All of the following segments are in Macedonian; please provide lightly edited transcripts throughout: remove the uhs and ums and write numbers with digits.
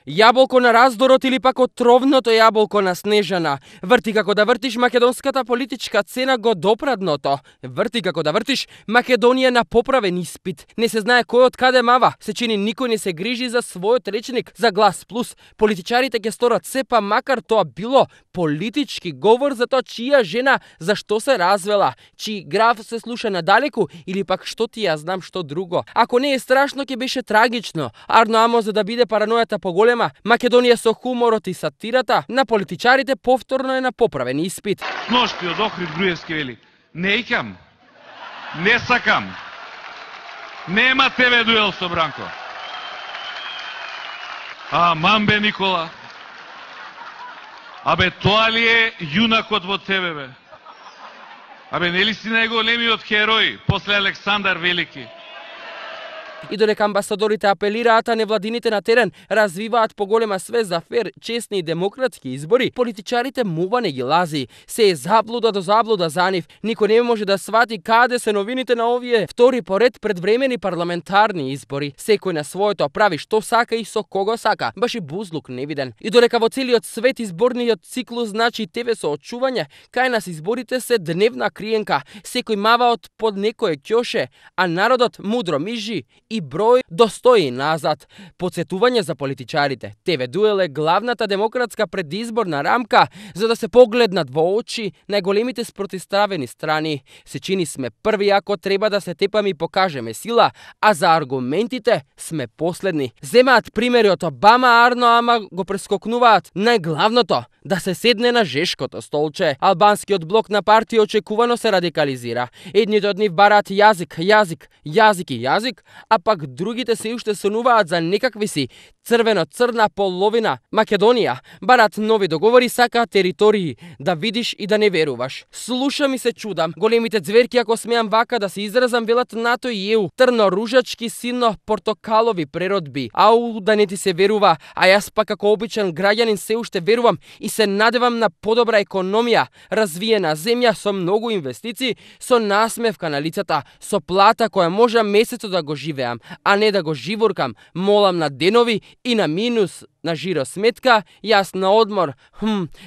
Јаболко на раздорот или пак отровното јаболко на Снежана. Врти како да вртиш македонската политичка цена го допрадното. Врти како да вртиш Македонија на поправен испит. Не се знае кој од каде мава. Се чини никој не се грижи за својот речник, за Глас Плюс. Политичарите ќе сторат се, па макар тоа било политички говор за тоа чија жена зашто се развела, чиј граф се слуша надалеку или пак што ти ја знам што друго. Ако не е страшно, ќе беше трагично. Арно Амо, за да биде паранојата поголема, Македонија со хуморот и сатирата на политичарите повторно е на поправен испит. Сношти од Охрид Груевски вели: не икам, не сакам, нема тебе дуел со Бранко. Мамбе Никола, абе тоа ли е јунакот во тебе, бе? Абе нели си најголемиот херој после Александар Велики? И додека амбасадорите апелираат, а невладините на терен развиваат поголема свест за фер, честни и демократски избори, политичарите мува не ги лази. Се е заблуда до заблуда за нив. Никој не може да свати каде се новините на овие втори поред предвремени парламентарни избори. Секој на своето прави што сака и со кого сака. Баш и бузлук невиден. И додека во целиот свет изборниот циклус значи тебе со очување, кај нас изборите се дневна криенка. Секој мава од под некое ќоше, а народот мудро мижи и број достои назад. Подсетување за политичарите. ТВ Дуел е главната демократска предизборна рамка за да се погледнат во очи најголемите спротивставени страни. Се чини сме први ако треба да се тепаме и покажеме сила, а за аргументите сме последни. Земаат примери од Обама, Арно Ама го прескокнуваат најглавното да се седне на жешкото столче. Албанскиот блок на партија очекувано се радикализира. Едните од нив бараат јазик, а пак другите се уште сонуваат за некакви си црвено-црна половина Македонија. Бараат нови договори, сакаат територии, да видиш и да не веруваш. Слушам и се чудам. Големите зверки, ако смеам вака да се изразам, велат НАТО и ЕУ. Трно-ружачки, сино-портокалови преродби. Ау, да не ти се верува, а јас пак како обичен граѓанин се уште верувам и се надевам на подобра економија, развиена земја со многу инвестиции, со насмевка на лицата, со плата која можам месецот да го живеам, а не да го живуркам. Молам на денови и на минус на жиро сметка, јас на одмор.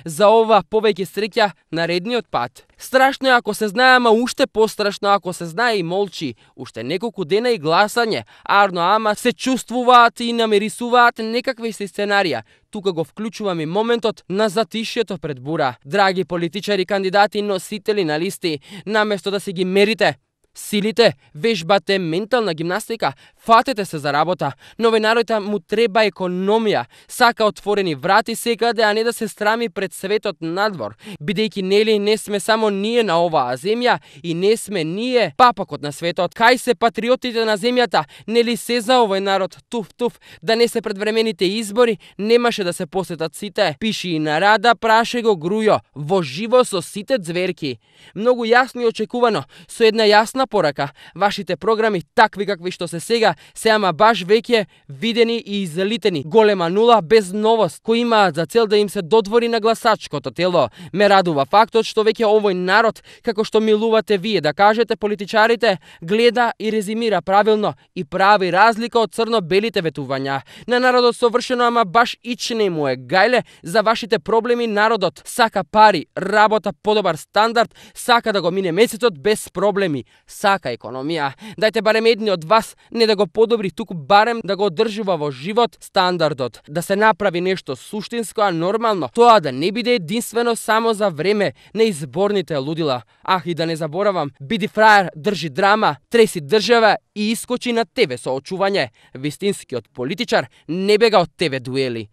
За ова повеќе среќа наредниот пат. Страшно е ако се знае, ама уште пострашно ако се знае и молчи. Уште неколку дена и гласање. Арно Ама се чувствуваат и намерисуваат некакви си сценарија. Тука го вклучувам и моментот на затишјето пред бура. Драги политичари, кандидати, носители на листи, наместо да се ги мерите силите, вежбате ментална гимнастика, фатете се за работа. Новинарите му треба економија, сака отворени врати секаде, а не да се страми пред светот надвор. Бидејќи нели не сме само ние на оваа земја и не сме ние папакот на светот. Кај се патриотите на земјата? Нели се за овој народ? Туф, да не се предвремените избори, немаше да се посетат сите. Пиши и на Рада, праше го Грујо, во живо со сите зверки. Многу јасно и очекувано, со една јасна порака. Вашите програми, такви какви што се сега, се ама баш веќе видени и излитени. Голема нула без новост, кои имаат за цел да им се додвори на гласачкото тело. Ме радува фактот што веќе овој народ, како што милувате вие да кажете политичарите, гледа и резимира правилно и прави разлика од црно-белите ветувања. На народот совршено, ама баш ичне му е гајле за вашите проблеми. Народот сака пари, работа, подобар стандард, сака да го мине месецот без проблеми. Сака економија. Дајте барем едни од вас не да го подобри, туку барем да го одржува во живот стандардот. Да се направи нешто суштинско, а нормално. Тоа да не биде единствено само за време на изборните лудила. И да не заборавам, биди фраер, држи драма, треси држава и искочи на ТВ со очување. Вистинскиот политичар не бега од ТВ Дуели.